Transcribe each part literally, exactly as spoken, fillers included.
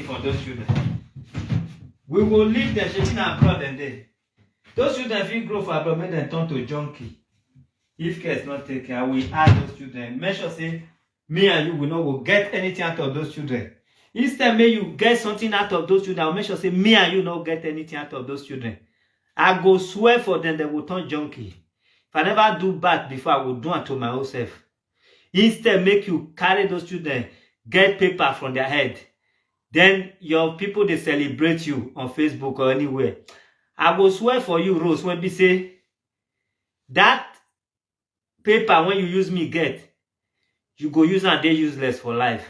for those children. We will leave them, shebi na abroad dem dey. Those children fit grow for abroad, make dem turn to junkie. If care is not taken, I will add those children. Make sure say me and you, we no go get anything out of those children. Instead, make you get something out of those children. I will make sure say me and you no get anything out of those children. I go swear for them, they will turn junkie. If I never do bad before, I will do am to my own self. Instead, make you carry those children, get paper from their head. Then your people, they celebrate you on Facebook or anywhere. I go swear for you, Rose, when be say that paper when you use me get, you go use am dey useless for life.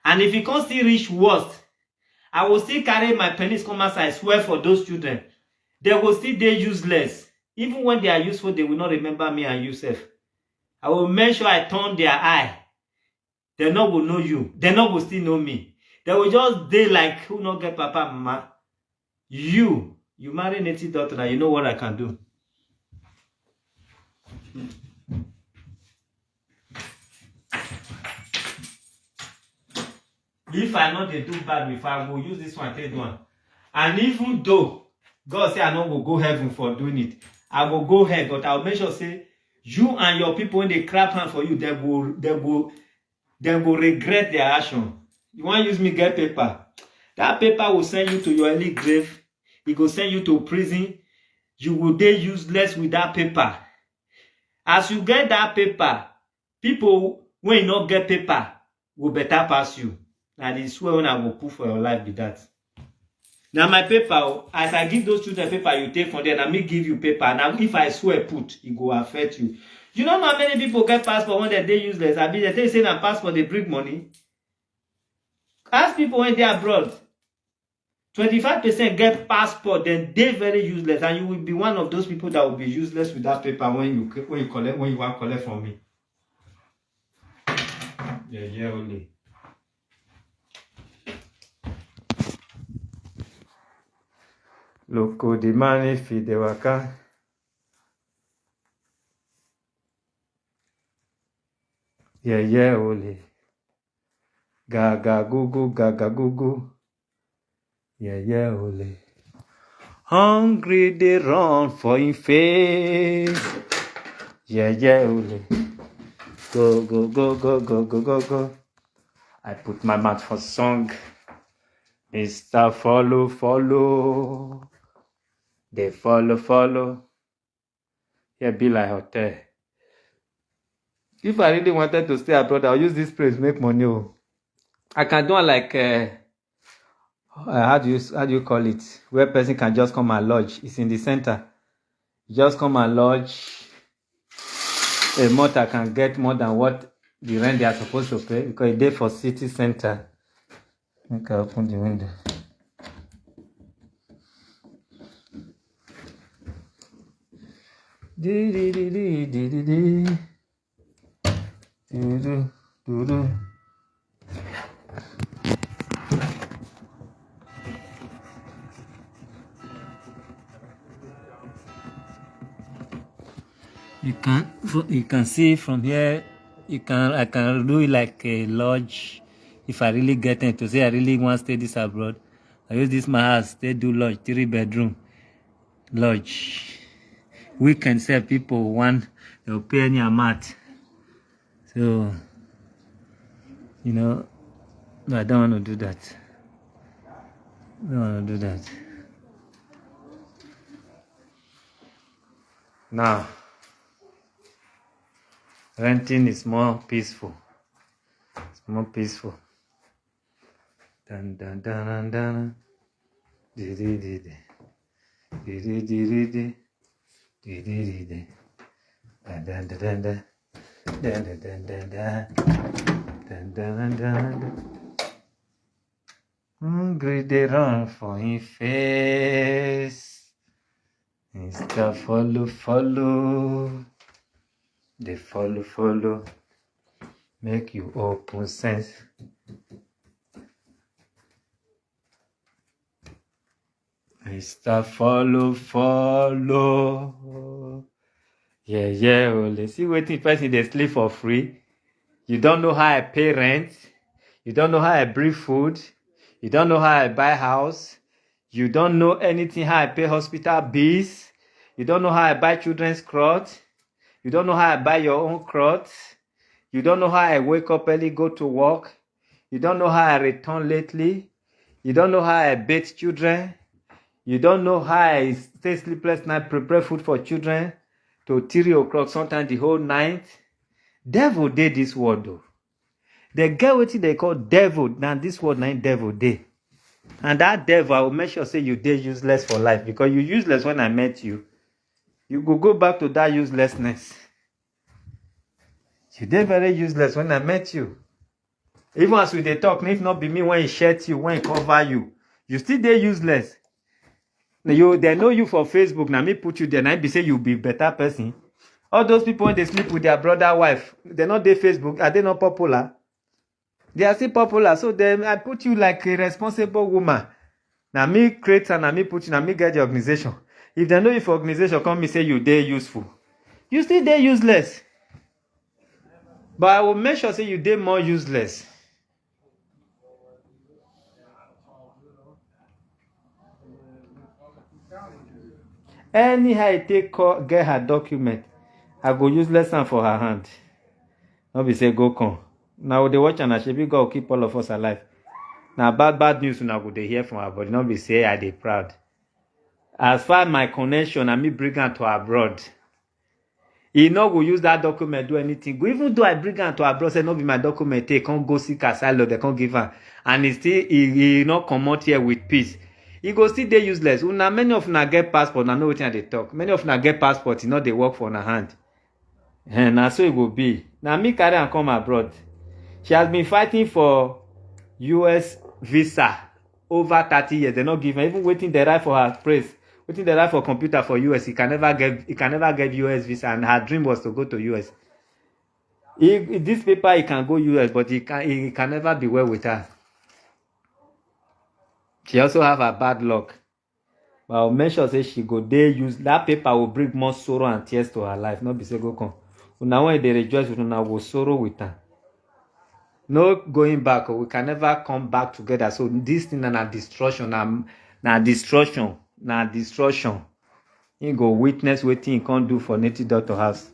And if you come still reach worst, I will still carry my penis come outside, swear for those children. They go still dey useless. Even when they are useful, they will not remember me and you sef. I will make sure I turn their eye. They no go know you. They no go still know me. They will just dey like who no get papa and mama. You, you marry native daughter, now you know what I can do. If I no dey do bad before, I go use this one take do am. And even though God say I no go go heaven for doing it, I go go hell, but I will make sure say you and your people, when they clap hand for you, they go, they go, they go regret their action. You wan use me get paper? That paper will send you to your early grave. E go send you to prison. You go dey useless with that paper. As you get that paper, people wey no get paper go better pass you. Na the swear wey I go put for your life be that. Na my paper o. As I give those children paper, you take from there, na me give you paper. Na if I swear put, e go affect you. You no know how many people get passport wey dem dey useless? Abi dem tell you say na passport dey bring money? Ask people wey dey abroad. Twenty-five percent get passport, dem dey very useless, and you will be one of those people that will be useless with that paper when you, when you collect, when you wan collect from me. Yeah, yeah, only. Look, the man, if he dey waka. Yeah, yeah, only. Gaga gugu, gaga gugu. Yeah, yeah, only. Hungry, they run for him face. Yeah, yeah, only. Go, go, go, go, go, go, go, go. I put my mouth for song. Mister Follow, follow. They follow, follow. Here be like hotel. If I really wanted to stay abroad, I'll use this place make money. Oh. I can do it like, uh, uh, how do you, how do you call it? Where person can just come and lodge. It's in the center. You just come and lodge. A month I can get more than what the rent they are supposed to pay because e dey for city center. Make I open the window. Di, di, di, di, di, di, di. Di, di, di, di. You can, you can see from here, you can, I can do it like a lodge. If I really get into, say I really want to stay this abroad, I use this my house, they do lodge, three bedroom lodge. Weekend sef, people want, they'll pay any amount. So, you know, no, I don't want to do that. I don't want to do that. Now, renting is more peaceful. It's more peaceful. Dun, dun, dun, dun, dun. Di, di, di, di. Di, di, di, di, di. Di, di, di, di. Dun, dun, dun, dun, dun. Dun, dun, dun, dun, dun. Dun, dun, dun, dun, dun. Hungry dey run for him face. Mister Follow, follow. Dey follow, follow. Make you open sense. Mister Follow, follow. Yeah, yeah, only. See wetin person dey sleep for free. You don't know how I pay rent. You don't know how I bring food. You don't know how I buy house. You don't know anything, how I pay hospital bills. You don't know how I buy children's cloth. You don't know how I buy your own cloth. You don't know how I wake up early, go to work. You don't know how I return lately. You don't know how I bathe children. You don't know how I stay sleepless night, prepare food for children to three o'clock, sometimes the whole night. Devil dey this world though. They get wetin they call devil. Now this world na im devil dey. And that devil, I will make sure say you dey useless for life, because you useless when I met you. You go go back to that uselessness. You dey very useless when I met you. Even as we dey talk, if not be me when he shirt you, when he cover you, you still dey useless. You, they know you for Facebook. Now me put you there. Now be say you be better person. All those people when they sleep with their brother wife, they not dey Facebook. Are they not popular? They are still popular. So then I put you like a responsible woman. Now me create and now me put you. Now me get the organization. If they know you for organization, come me say you dey useful. You still dey useless. But I will make sure say you dey more useless. Anyhow I take call, get her document, I go useless am for her hand. No be say go come. Now they watch and shebi God keep all of us alive. Now bad bad news una go dey hear from her body. No be say I dey proud. As far my connection, I me bring am to abroad. He no go use that document do anything. Go even though I bring am to abroad, say no be my document, take come go seek asylum, they come give am, and he still he, he no comot here with peace. He go still dey useless. Una many of una get passport, na know wetin I dey talk. Many of una get passport, e no dey work for una hand. Eh, na so e go be. Na me carry am come abroad. She has been fighting for U S visa over thirty years. They no give her even wetin they write for her place, wetin they write for computer for U S. He can never get he can never get U S visa, and her dream was to go to U S. He, this paper he can go U S, but he can he can never be well with her. She also have her bad luck. But I'll make sure say she go dey use that paper will bring more sorrow and tears to her life. Not be say go come. Una when they rejoice with una go sorrow with her. No going back. Oh, we can never come back together. So this thing na, na destruction, na, na destruction, na destruction. He go witness wetin he can't do for native doctor house.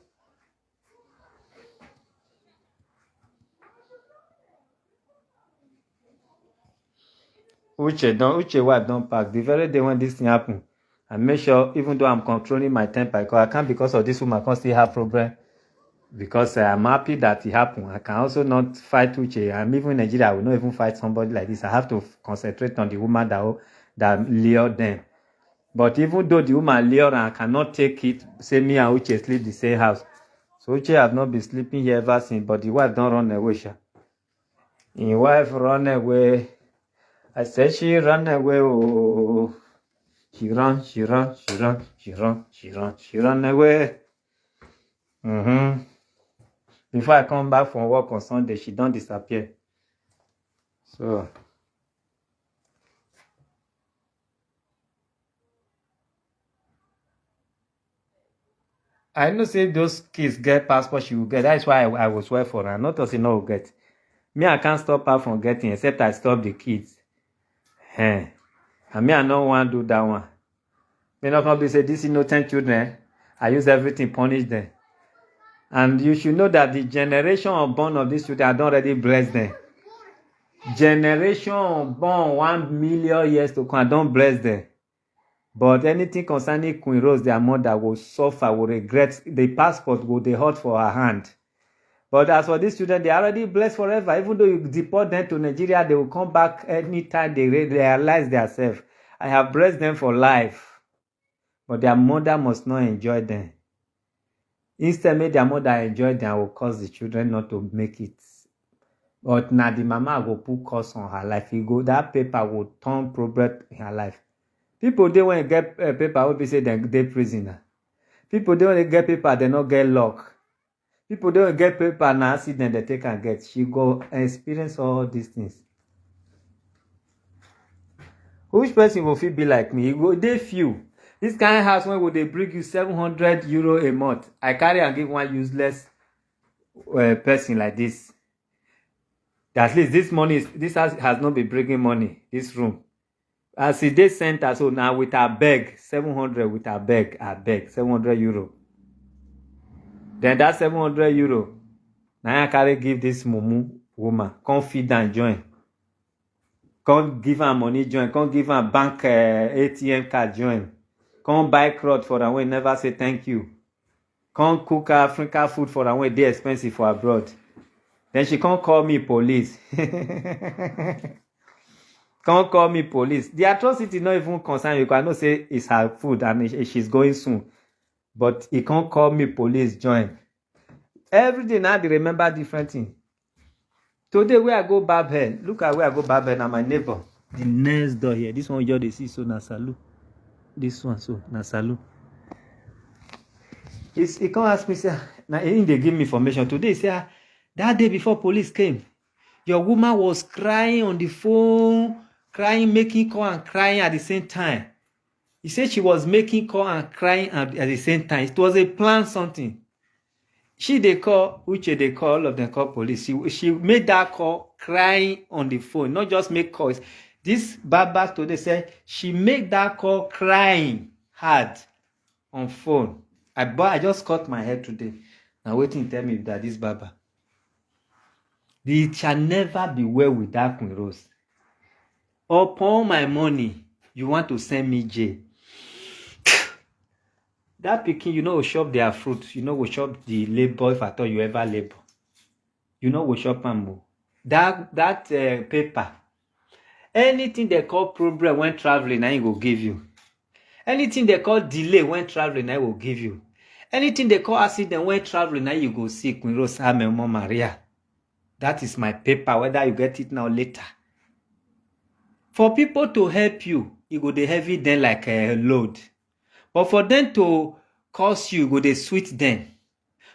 Uche don Uche wife don pack the very day when this thing happen. I make sure, even though I'm controlling my temper, because I can't, because of this woman, I can't still have problem. Because uh, I'm happy that it happened. I can also not fight Uche. I'm even in Nigeria, I will not even fight somebody like this. I have to concentrate on the woman that that lured them. But even though the woman lure am, I cannot take it. Say me and Uche sleep the same house. So Uche have not been sleeping here ever since, but the wife don't run away, sha. Him wife run away. I said she run away. Oh, she run, she run, she run, she run, she run, she run away. Mm-hmm. Before I come back from work on Sunday, she don't disappear. So I know say those kids get passport, she will get. That's why I, I was well for her. Not to say no get. Me, I can't stop her from getting, except I stop the kids. Hey. And me, I no want do that one. Me not come be say these innocent children, I use everything punish them. And you should know that the generation born of these children, I don't already bless them. Generation born one million years to come, I don't bless them. But anything concerning Queen Rose, their mother will suffer, will regret. The passport will dey hot for her hand. But as for these children, they are already blessed forever. Even though you deport them to Nigeria, they will come back anytime they re- realize themselves. I have blessed them for life. But their mother must not enjoy them. Instead, make their mother enjoy them, will cause the children not to make it. But now the mama go put curse on her life. You go that paper will turn problem in her life. People they when get uh, paper will be say they they prisoner. People they when they get paper they not get luck. People they when get paper na accident they take and get. She go experience all these things. Which person will feel be like me? You go they few. This kind of house when would they bring you seven hundred euro a month? I carry and give one useless uh, person like this. At least this money is, this house has not been bringing money, this room. As e dey center so, na with abeg, seven hundred, with abeg, abeg, seven hundred euro. Then that seven hundred euro, na I carry give this mumu woman, come feed am join, come give am money join, come give am bank, eh, A T M card join, come buy crot for am wey never say thank you, come cook African food for am wey dey expensive for abroad. Then she come call me police. Come call me police. The atrocity no even concern me, because I know say it's her food and it- she's going soon. But he come call me police join. Every day now I dey remember different thing. Today wey I go barb hair, look at where I go barb hair, na my neighbor. The next door here, this one you dey see so na salon. This one so na salon. He's, he come ask me, say, now he dey give me information. Today he say, ah, that day before police came, your woman was crying on the phone, crying, making call and crying at the same time. He said she was making call and crying at, at the same time. It was a plan something. She dey call, Uche dey call, all of them call police. She, she made that call crying on the phone, not just make calls. This barber today said she made that call crying hard on phone. I, but I just cut my head today. Now waiting tell me that this barber. It shall never be well with that Queen Rose. Upon my money, you want to send me jail. That pikin, you no go chop their fruit, you no go chop the labor if at all you ever labor. You no go chop am o. That, that, eh, paper, anything they call problem when traveling, na him go give you. Anything they call delay when traveling, na him go give you. Anything they call accident when traveling, na him you go see Queen Rose Amen Omo Maria. That is my paper, whether you get it now or later. For people to help you, e go dey heavy them like a load. But for them to curse you, e go dey sweet them.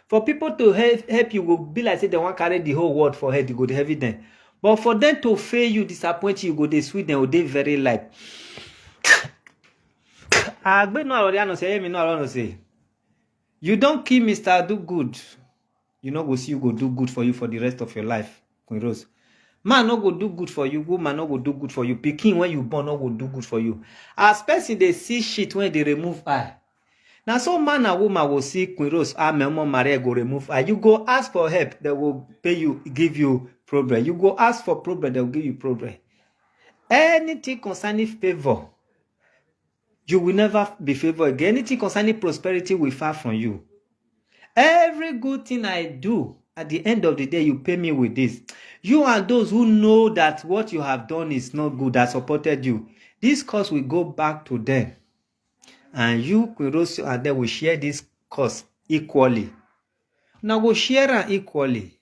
For people to help, help you, go be like say they wan carry the whole world for head, e go dey heavy them. But for them to fail you, disappoint you, e go dey sweet them, e go dey very light. Agbe no already know say, me no already know say. You don kill Mister Do Good. You no go see who go do good for you for the rest of your life, Queen Rose. Man no go do good for you, woman no go do good for you, pikin when you born no go do good for you. As person dey see shit when they remove eye, na so man and woman go see Queen Rose, Amen Omo Maria go remove eye. You go ask for help, they go pay you, give you problem. You go ask for problem, they will give you problem. Anything concerning favor, you will never be favored again. Anything concerning prosperity will far from you. Every good thing I do, at the end of the day, you pay me with this. You and those who know that what you have done is not good, that supported you, this curse will go back to them. And you, Queen Rose, and them will share this curse equally. Now go share am equally.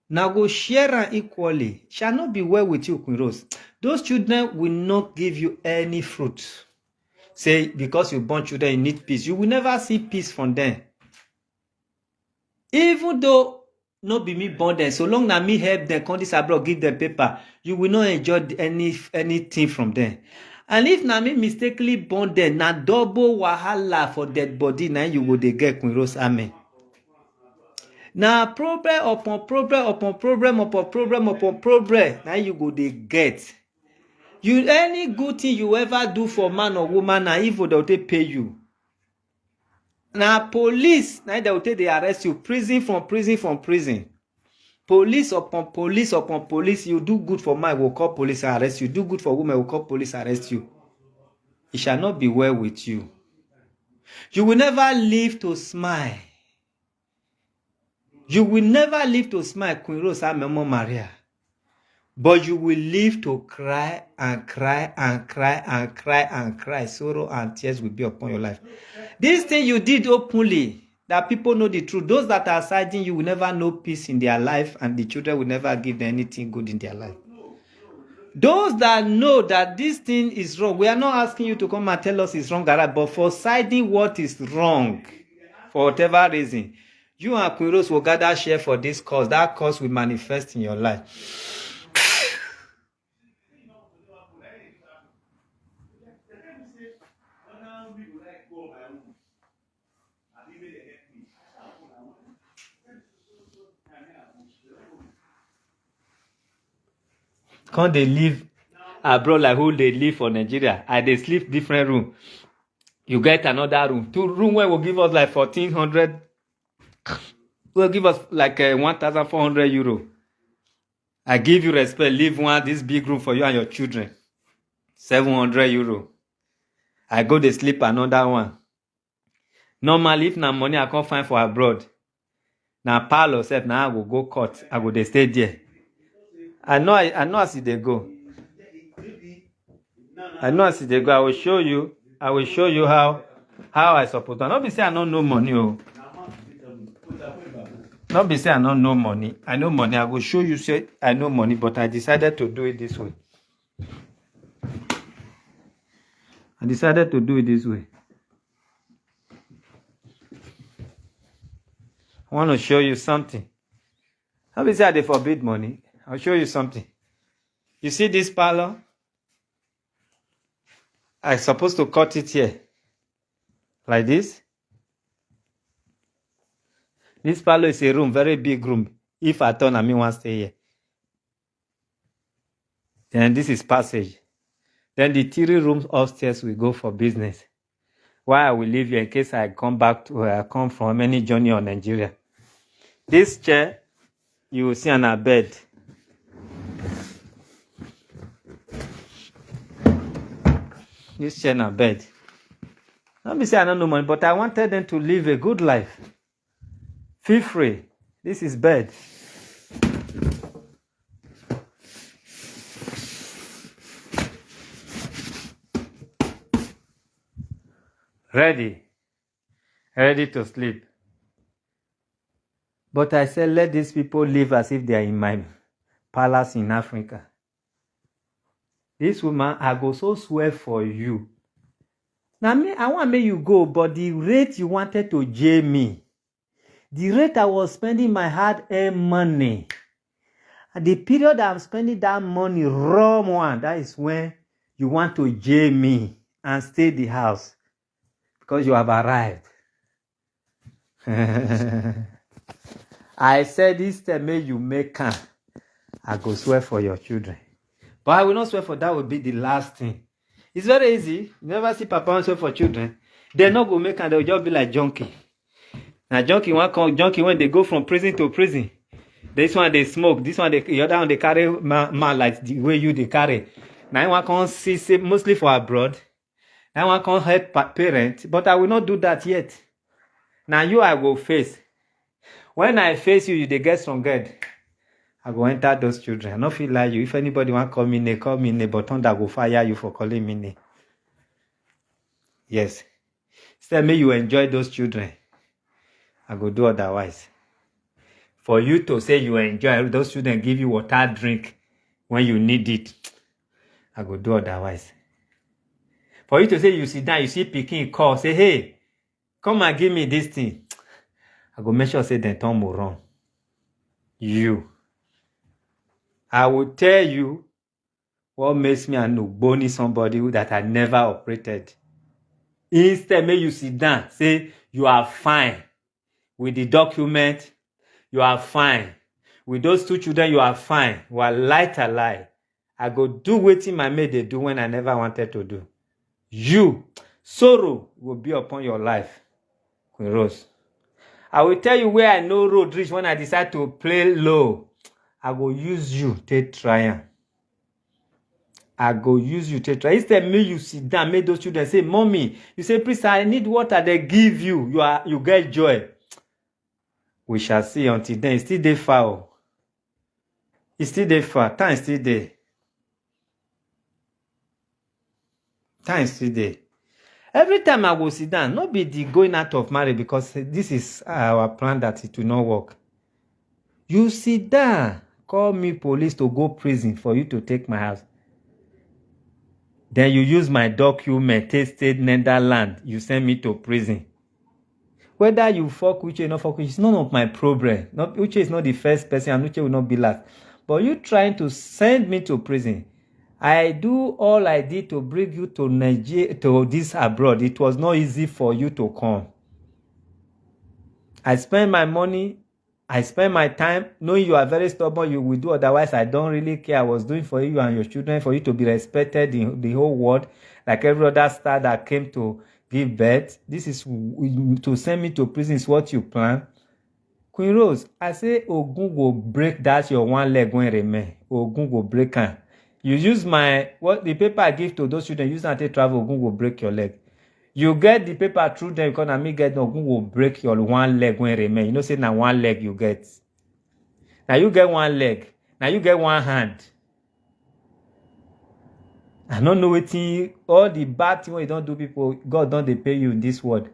Now go share am equally. Shall not be well with you, Queen Rose. Those children will not give you any fruit. Say, because you born children, you need peace. You will never see peace from them. Even though no be me born them, so long na me help them, come this abroad, give them paper, you will not enjoy any, anything from them. And if na me mistakenly born them, na double wahala for dead body, na you go dey get, Queen Rose Amen. Na problem upon problem upon problem upon problem upon problem, na you go dey get. You, any good thing you ever do for man or woman, na evil they will take pay you. Na police, na they will take dey arrest you. Prison from prison from prison. Police upon police upon police. You do good for man, will call police and arrest you. Do good for woman, will call police and arrest you. It shall not be well with you. You will never live to smile. You will never live to smile, Queen Rose Amen Omo Maria. But you will live to cry and cry and cry and cry and cry. Sorrow and tears will be upon your life. This thing you did openly, that people know the truth. Those that are siding you will never know peace in their life, and the children will never give them anything good in their life. Those that know that this thing is wrong, we are not asking you to come and tell us it's wrong, but for siding what is wrong, for whatever reason, you and Queen Rose will gather share for this cause. That cause will manifest in your life. Don't dey live abroad like who dey live for Nigeria. I dey sleep different room. You get another room. Two room wey go give us like fourteen hundred, wey give us like uh, one thousand four hundred euro. I give you respect, leave one this big room for you and your children. Seven hundred euro. I go dey sleep another one. Normally, if na money I come find for abroad, na parlour sef na I go go cut, I go dey stay there. I know I, I know as e dey go. I know as e dey go. I will show you. I will show you how how I suppose. No be say I no know money o. No be say I no know money. I know money. I go show you say I know money, but I decided to do it this way. I decided to do it this way. I want to show you something. No be say I dey forbid money. I'll show you something. You see this parlour? I supposed to cut it here. Like this. This parlour is a room, very big room. If I turn, I mean one stay here. Then this is passage. Then the three rooms upstairs we go for business. Why I will leave you in case I come back to where I come from, any journey on Nigeria. This chair, you will see on a bed. This chair na bed. Let me say I don't know money, but I wanted them to live a good life. Feel free. This is bed. Ready. Ready to sleep. But I said, let these people live as if they are in my palace in Africa. This woman, I go so swear for you. Now me, I want make you go, but the rate you wanted to jail me, the rate I was spending my hard-earned money, and the period I'm spending that money, raw one, that is when you want to jail me and stay the house because you have arrived. I said this time, may you make am. I go swear for your children. But I will not swear for that will be the last thing. It's very easy. You never see Papa wan swear for children. They no go make am. They will just be like junkie. Now junkie one come, junkie when they go from prison to prison. This one they smoke. This one they, the other one they carry man, man like the way you they carry. Now one come see say mostly for abroad. Now one come help pa- parent, but I will not do that yet. Now you I go face. When I face you, you dey get strong head. I go enter those children. I no feel like you. If anybody want call me name, call me name, but thunder go fire you for calling me name. Yes. Still, may you enjoy those children. I go do otherwise. For you to say you enjoy, those children give you water drink when you need it. I go do otherwise. For you to say you sit down, you see picking call, say, hey, come and give me this thing. I go make sure say dem turn moron. You. I will tell you what makes me an Ogboni somebody that I never operated. Instead, make you sit down, say you are fine with the document, you are fine with those two children, you are fine. Wallahi tallahi, I go do wetin my mate dey do when I never wanted to do. You, sorrow will be upon your life, Queen Rose. I will tell you where I know road reach when I decide to play low. I go use you take try am. I go use you take try. Instead, me you sit down, make those children say, mommy, you say, please, I need water, they give you. You are you get joy. We shall see until then. It's still dey far. Oh. It's still dey far. Time still dey. Time still dey. Every time I go sit down, not be the going out of marriage because this is our plan that it will not work. You sit down, call me police to go prison for you to take my house. Then you use my document, take state Netherlands, you send me to prison. Whether you fuck with you or not fuck with you, it's none of my problem. Not Uche is not the first person, and Uche will not be last. But you trying to send me to prison. I do all I did to bring you to Nigeria, to this abroad. It was not easy for you to come. I spend my money I spend my time knowing you are very stubborn, you will do otherwise. I don't really care. I was doing for you and your children, for you to be respected in the whole world, like every other star that came to give birth. This is w- to send me to prison, is what you plan. Queen Rose, I say Ogun go break that your one leg when remain. Ogun go break am. You use my, what, the paper I give to those children, use am take travel, Ogun go break your leg. You get the paper through them because na me get them, Ogun go break your one leg when remain. You know say na one leg you get. Now you get one leg. Now you get one hand. I don't know wetin, all the bad thing wey you don do people, God don dey pay you in this world.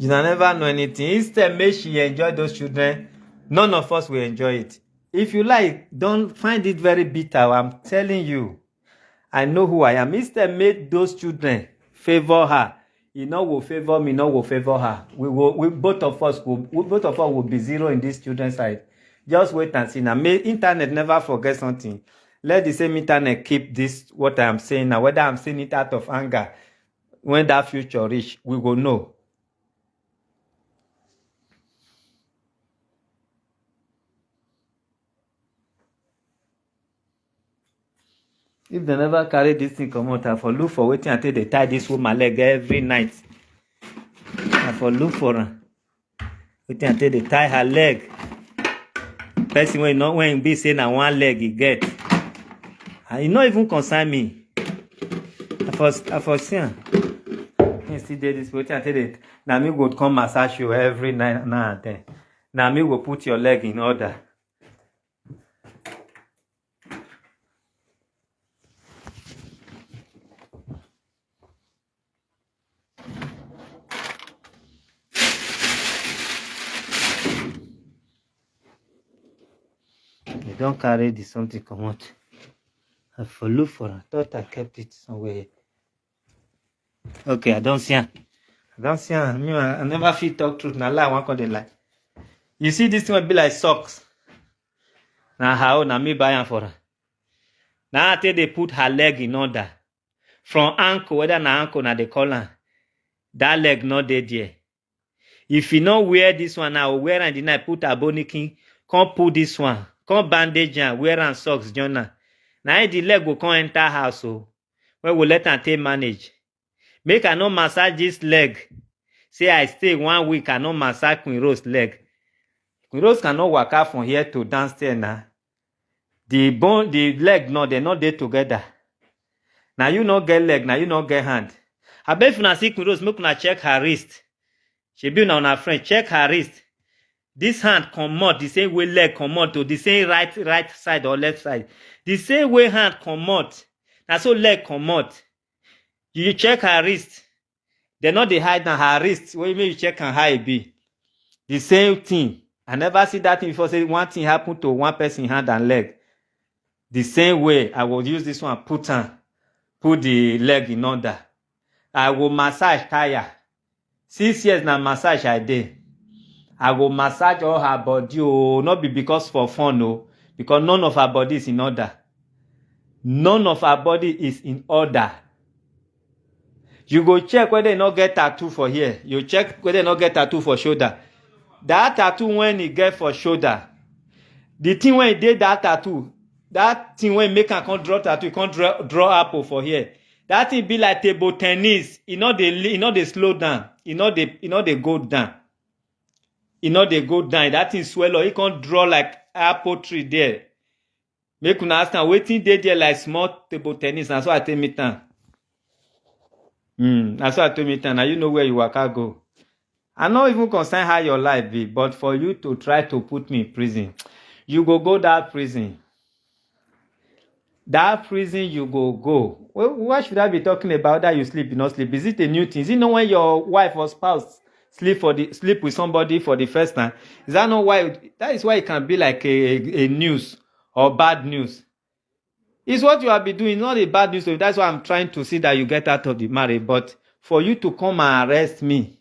Una never know anything. Instead, make she enjoy those children. None of us will enjoy it. If you like, don't find it very bitter. I'm telling you, I know who I am. Instead, make those children favor her. E no go favor me, no go favor her. We will, we both of us will, we, both of us will be zero in this children's side. Just wait and see. Now, may internet never forget something. Let the same internet keep this what I am saying now. Whether I'm saying it out of anger, when that future reach, we go know. If they never carry this thing comot, I for look for wetin I take dey tie this woman leg every night. I for look for am. Wetin I take dey tie her leg. Person wey no, when be say na one leg e get. And e no even concern me. I for, I for see am. He still dey this wetin I take dey. Na me go come massage you every night now and then. Na me go put your leg in order. They don't carry the something comot. I for look for am. Thought I kept it somewhere. Okay, I don't see am. I don't see am. Me, I, I never fit talk truth. Na lie, I wan come dey lie. You see this thing wey be like socks. Na her own, na me buy am for her. Na I take dey put her leg in order. From ankle, whether na ankle na dey call am, that leg no dey there. If you no wear this one now, wear am the night, put abonikin, come put this one, come bandage am, wear am socks join am. Na im the leg go come enter house o. Wey go let am take manage. Make I no massage this leg. Say I stay one week, I no massage Queen Rose leg. Queen Rose cannot waka from here to downstairs now. The bone, the leg no, they no dey together. Now you no get leg, now you no get hand. I bet if una see Queen Rose, make una check her wrist. She be una, una friend, check her wrist. This hand comot the same way leg comot to the same right, right side or left side. The same way hand comot, na so leg comot. You check her wrist. They no dey hide na her wrist. Wey make you check am how e be. The same thing. I never see that thing before. Say one thing happen to one person hand and leg. The same way I will use this one put am, put the leg in order. I will massage tire. Six years na massage I dey. I go massage all her body o, no be because for fun o, because none of her body is in order. None of her body is in order. You go check whether e no get tattoo for here. You check whether e no get tattoo for shoulder. That tattoo when e get for shoulder, the thing when e dey that tattoo, that thing when make am come draw tattoo, come draw, draw apple for here. That thing be like table tennis. E no dey, e no dey slow down. E no dey, e no dey go down. E no dey go down. That thing swell up. E come draw like apple tree there. Make una ask am wetin dey there like small table tennis. Na so I take meet am. Hmm. Na so I take meet am. Now you know where you waka go. I no even concern how your life be, but for you to try to put me in prison, you go go that prison. That prison you go go. Why should I be talking about that you sleep, you not sleep? Is it a new thing? Is it not when your wife or spouse sleep for the sleep with somebody for the first time? Is that not why? That is why it can be like a, a news or bad news. It's what you have been doing, not a bad news to me. That's why I'm trying to see that you get out of the marriage. But for you to come and arrest me,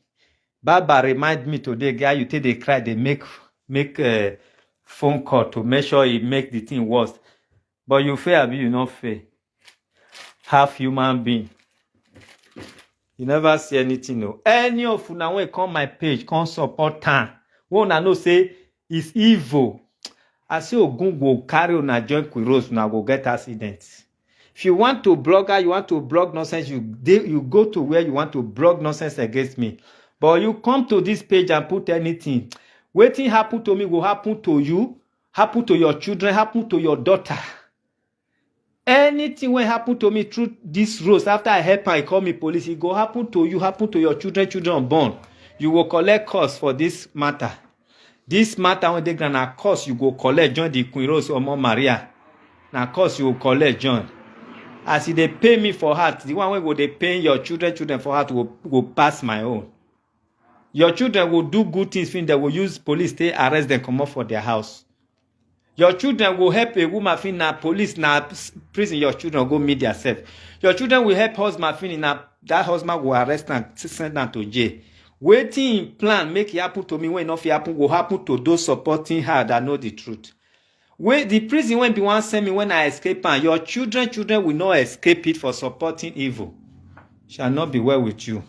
Baba remind me today, guy, you take the cry, they make make uh, phone call to make sure e make the thing worse. But you fail, abi you no fail? Half human being. You never see anything, no. Any of una wey come my page, come support am. Wey una know say it's evil. I say Ogun go carry una join Queen Rose, una go get accident. If you want to blog her, you want to blog nonsense, you dey, you go to where you want to blog nonsense against me. But you come to this page and put anything. Wetin happen to me go happen to you, happen to your children, happen to your daughter. Anything wey happen to me through this Rose, after I help am, he call me police, e go happen to you, happen to your children, children born. You go collect curse for this matter. This matter wey dey ground, na curse you go collect join the Queen Rose Omo Maria. Na curse you go collect join. As e dey pain me for heart, the one wey go dey pain your children, children for heart go, go pass my own. Your children go do good things, finish, dem go use police take arrest dem comot for their house. Your children go help a woman, finish, na police, na s-, prison your children go meet theirself. Your children will help husband, finish, na that husband go arrest am, s-, send am to jail. Wetin im plan make e happen to me wey e no fit happen go happen to those supporting her that know the truth. Wey the prison wey be wan send me when I escape am, your children, children will not escape it for supporting evil. Shall not be well with you.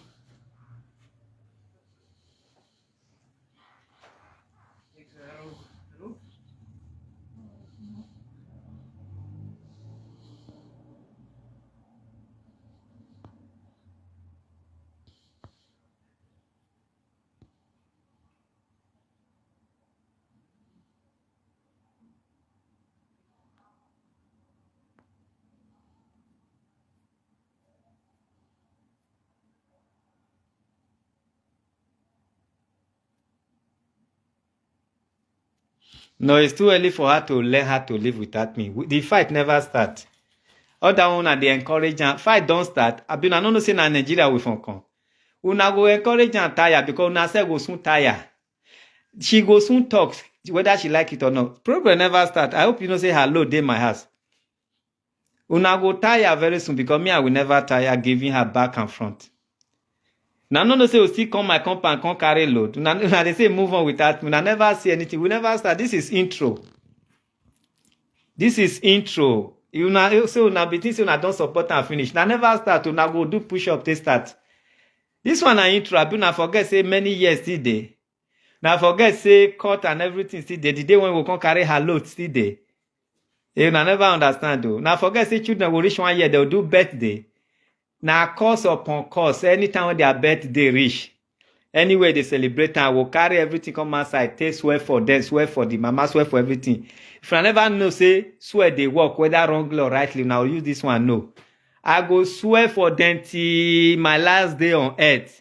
No, it's too early for her to learn how to live without me. We, the fight never start. All that one, una dey encourage am. Fight don start. Abi una no know say na Nigeria we from come? Una go encourage am tire because una sef go soon tire. She go soon talk whether she like it or not. Problem never start. I hope you know say her load dey my house. Una go tire very soon because me, I will never tire giving her back and front. Una no know say we still come my compound, come carry load. Una, una dey say move on without me. Una never see anything. We never start. This is intro. This is intro. Una say una be think say una don support am finish. Una never start. Una go do push up take start. This one na intro. Abi una forget say many years still dey. Una forget say court and everything still dey. The day when we come carry her load still dey. Eh, una never understand o. Una forget say children go reach one year, dem go do birthday. Na curse upon curse. Anytime when their birthday reach, anywhere they celebrate am, we carry everything come outside, take swear for them, swear for the mama, swear for everything. If una never know say swear dey work, whether wrongly or rightly, una go use this one know. I go swear for them till my last day on earth.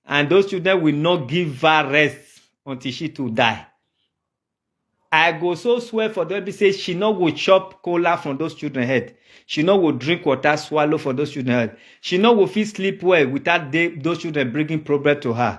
And those children will not give her rest until she too die. I go so swear for them, be say she no go chop kola from those children head. She no go drink water, swallow for those children head. She no go fit sleep well without they, those children bringing problem to her.